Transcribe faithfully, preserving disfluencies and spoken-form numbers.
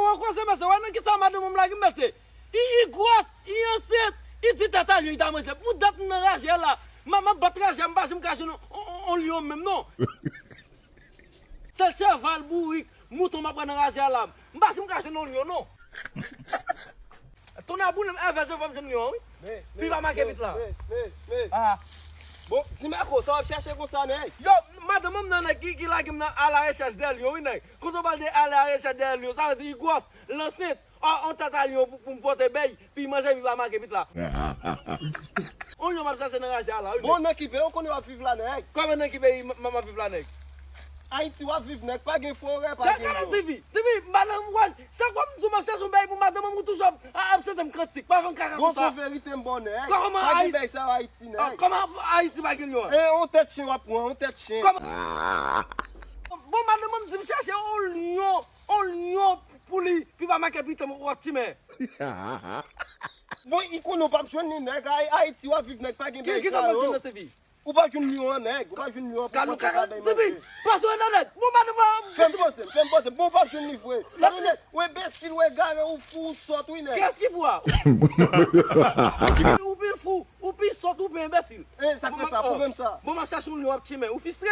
Ou koze, mesye, wè nan kisa madanm mwen lage m, mesye. I, i gwòs, i ansent, i di tata lyon i ta manje. Pou dat m nan raje a la. M, m ap bat raje a, m pa janm ka jwenn on, on, on lyon menm, non. Sèl cheval, bourik, mouton m ap pran nan raje a la. M pa janm ka jwenn on lyon, non. Tonnè boule m, èvè je fè m jwenn lyon, wi. Pi pa make vit la. Men, men, men. Ah. Bon, di Marco, sa w ap chèche konsa, nèg? Yo, madanm mwen nan nèg ki, ki lage m nan à la recherche de lion, wi, nèg. Quand on parle de à la recherche de lion, sa vle di i gwòs, l ansent. Ah, on tata lyon pou, pou m pote bèy, pi manje, pi pa make vit la. On lyon m ap chèche nan raje a la, wi, nèg. Bon, nan ki peyi ou konnen w ap viv la, nèg? Kòman nan ki peyi m, m, m ap viv la, nèg? Ayiti w ap viv, nèg, pa gen forè, pa gen lyon. Gade Stevie, Stevie, m pa nan waj. Chak fwa m di w m ap chèche yon bagay pou madanm mwen, ou toujou ap, ap chante m kantik. Pa fè m kaka konsa. Bon, se verite m bon, nèg. Kòman pa gen bagay sa Ayiti, nèg? Kòman Ayiti pa gen lyon? E, on tèt chen w ap pran, on tèt chen. Kòman? Bon, madanm mwen di m chèche on lyon, on lyon pou li, pi pa make pita m w ap timen. Bon, i konnen w p ap jwenn li, nèg. Ay-, Ayiti w ap viv, nèg, pa gen bagay sa yo. Ki, ki sa w p ap jwenn nan Stevie? Ou pa jwenn lyon an, nèg. Ou pa jwenn lyon an pou pote sa bay manje. Pase w nan nèg. Bon, madanm mwen. Fè m poze, fè m poze. Bon, ou pa jwenn li vre. Gade nèg, ou enbesil, ou egare, ou fou, ou sòt, wi, nèg. Kiyès ki fou a? Ou pi fou, ou pi sòt, ou pi enbesil. E, sa k fè sa, pwouve m sa. Bon, m ap chache yon lyon w ap timen. Ou fistre.